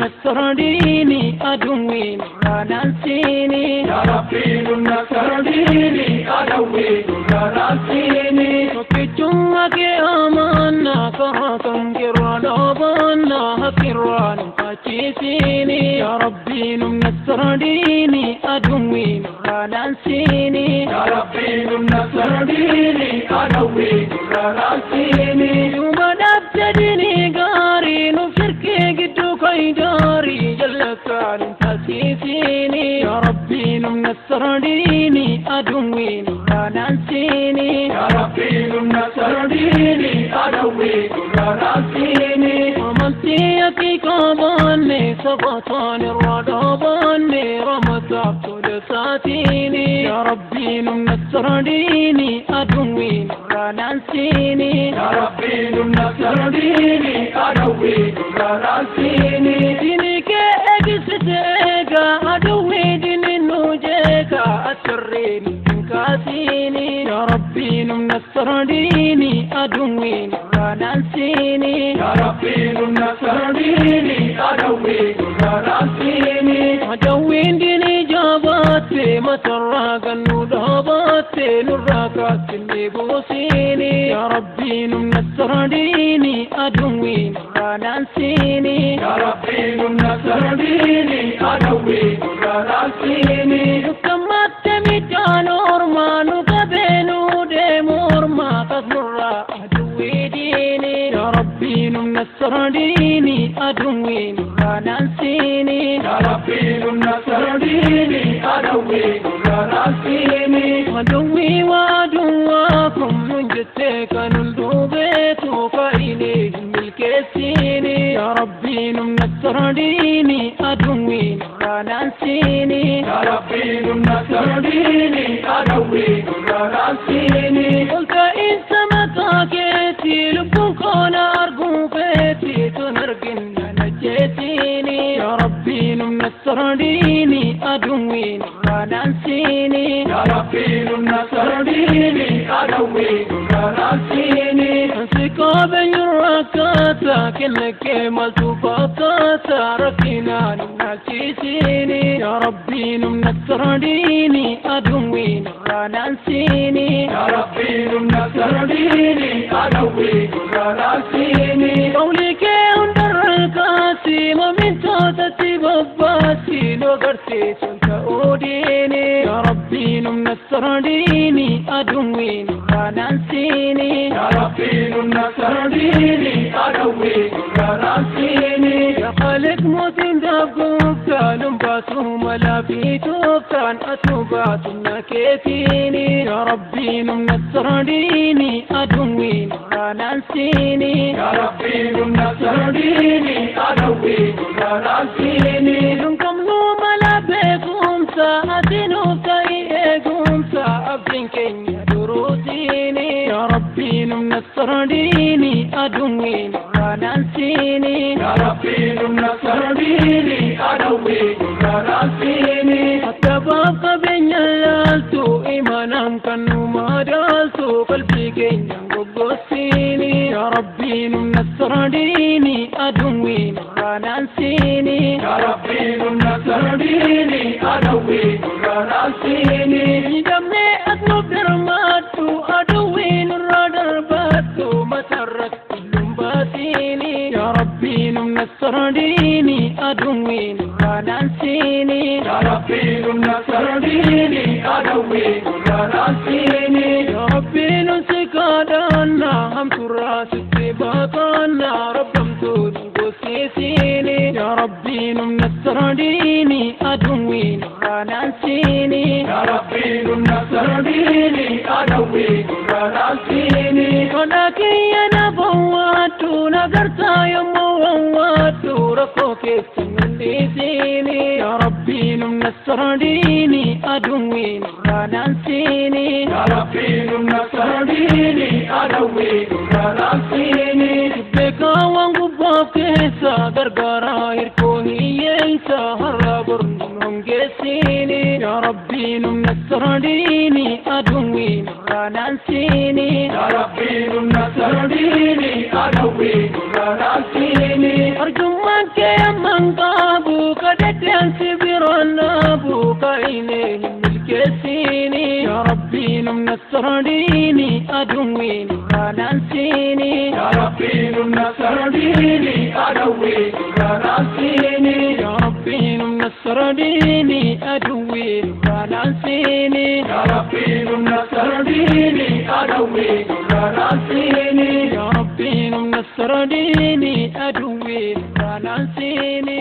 Nasardiini aduwwiin raanansiini. Yaa Rabbii nu nasardiini adawwii nurraa naansiini. Tokkichummaa kee amaannaa karaa kan kirraa dhoobaannaa hakkirraa nu kaachisiini. Yaa Rabbii nu nasardiini aduwwiin raanansiini. Yaa Rabbii nu nasardiini adawwii nurraa naansiini. Dhuma dhabdadini gaarii nu shirkii gidduu kaydaarii jallataan hin taasisiini. Yaa Rabbii nu nasardiini aduwwiin raanansiini. Yaa Rabbii nu nasardiini adawwii nurraa naansiini. Amantii haqiiqaa baanne sabataan irraa dhaabanne ramataaf tola isaatiini. Yaa Rabbii nu nasardiini aduwwiin raanansiini. Yaa Rabbii nu nasardiini adawwii nurraa naansiini. Diini kee eegsite eegaa aduwwii diini nu jeeqa asirriin hin kaasiini. Yaa Rabbii nu nasardiini aduwwiin raanansiini. Yaa Rabbii nu nasardiini adawwii nurraa naansiini. Adawwiin diinii jabaatte matarraa kan nu dhaabatte nurraa kaattinni buusiini. Yaa Rabbii nu nasardiini aduwwiin raanansiini. Yaa Rabbii nu nasardiini adawwii nurraa naansiini. Dukkammaatti miidhaan ormaa nu qabee nu deemu ormaa kasnurraa aduwwii diini. Yaa Rabbii nu nasardiini aduwwiin raanansiini. Yaa Rabbii nu nasardiini adawwii nurraa naansiini. Aduwwii waa aduwwaa kun nun jettee kan hunduu beeku faayilee hin milkeessini. Yaa Rabbii nu nasardiini aduwwiin raanansiini. Yaa Rabbii nu nasardiini adawwii nurraa naansiini. Ol ka'iinsa mataa keetii lubbuun koona arguu feeti tun arginna najjeetiini. Yaa Rabbii nu nasardiini aduwwiin raanansiini. Yaa Rabbii nu nasardiini adawwii nurraa naansiini. Ansi qabeenya rakkaata kenna kee maaltu fakkaata rakkinaan hin naalchisiini. Yaa Rabbii nu nasardiini aduwwiin raanansiini. Yaa Rabbii nu nasardiini adawwii nurraa naansiini. Qawli kee hundarra kaasi momintootatti bobbaasi nu agarsiisun ta'uu diini. Yaa Rabbii nu nasardiini aduwwiin raanansiini. Yaa Rabbii nu nasardiini adawwii nurraa naansiini. Yaa Khaliq mootiin daabgooftaan baasuu malaa fi tooftaan atuu baatu na keetiini. Yaa Rabbii nu nasardiini aduwwiin raanansiini. Yaa Rabbii nu nasardiini adawwii nurraa naansiini. Nun qabnu mala beekumsa ati nuuf ta'i eegumsa abdiin keenya duruutiini. Yaa Rabbii nu nasardiini aduwwiin raanansiini. Yaa Rabbii nu nasardiini adawwii nurraa naansiini. Attabaaf qabeenya laaltu imaanaan kan nu madaaltu qalbii keenya goggosiini. Yaa Rabbii nu nasardiini aduwwiin raanansiini. Yaa Rabbii nu nasardiini adawwii nurraa naansiini. Miidhamnee as nuuf dirmaadhu aduwwii nurraa darbaadhu matarratti lumbaasiini. Yaa Rabbii nu nasardiini aduwwiin raanansiini. Yaa Rabbii nu nasardiini adawwii nurraa naansiini. Yaa Rabbii nu si kadhanna hamturraa sitti baqanna rabbamtuu nu goseesiini. Yaa Rabbii nu nasardiini aduwwiin raanansiini. Yaa Rabbii nu nasardiini adawwii nurraa naansiini. Sodaa kiyya na bowwaadhu na gartaa yommuu wawwaadhu rakkoo keessa nun dhiisiini. Yaa Rabbii nu nasardiini aduwwiin raanansiini. Yaa Rabbii nu nasardiini adawwii nurraa naansiini. Beekaa waan gubbaaf keessa gargaaraa hirkoo hiyyeessa har'a bornu hongeessiini. Yaa Rabbii nu nasardiini aduwwiin raanansiini. Yaa Rabbii nu nasardiini adawwii nurraa naansiini. Arjummaan kee amman qabu. diini aduwwi nurraa laansiini. Yaa Rabbi nu nasardiini adawwi nurraa laansiini. Yaa Rabbi nu nasardiini aduwwi nurraa laansiini. Yaa Rabbi nu nasardiini adawwi nurraa laansiini. Yaa Rabbi nu nasardiini aduwwi nurraa laansiini.